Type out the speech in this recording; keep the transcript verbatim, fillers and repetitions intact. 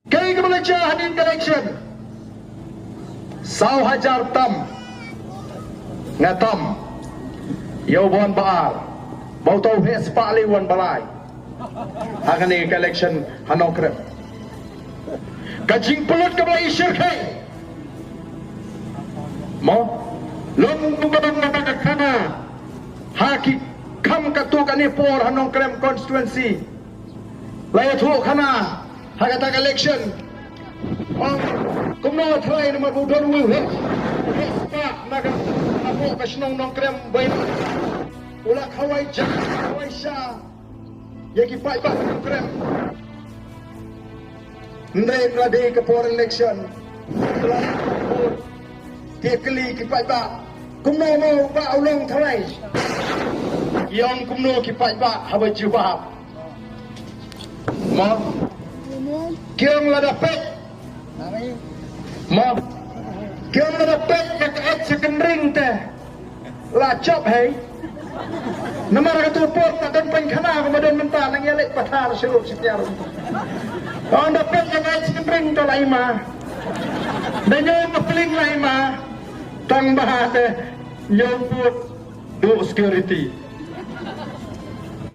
Kaei kaba la jia ha kane ka election? Saw hajar tam nga tam ïa u Bon Bah Ar ba uto u heh spah lei wan ba lai ha kane ka election ha Nongkrem. Ka jingpynlut kaba la i shyrkhei mo, long kumba long kata ka khana ha ki kham katto katne por ha Nongkrem constituency. La ïathuh khana ha kata ka election. Ong kumno trai namar u don u heh, u heh spah na ka, hapoh ka shnong Nongkrem ba u la khawai ja, khawai sha ïa ki paidbah Nongkrem. Hynrei la dei ka por election, la dei ka por, ki kylli ki paidbah kumno mo ba u long trai. Ki ong kumno ki paidbah haba jubab. Mo, ki ong lada peit, mo, ki ong lada peit ka ka et sa kynring te la jop hei. Namar ka tu por ta don pynkhana ka ma don mynta nang ïa leit pathar shurup sitiar. Ong da peit ka ka et sa kynring te la ima, da ñiew ka pling la ima. Tang ba te ñiew put du security.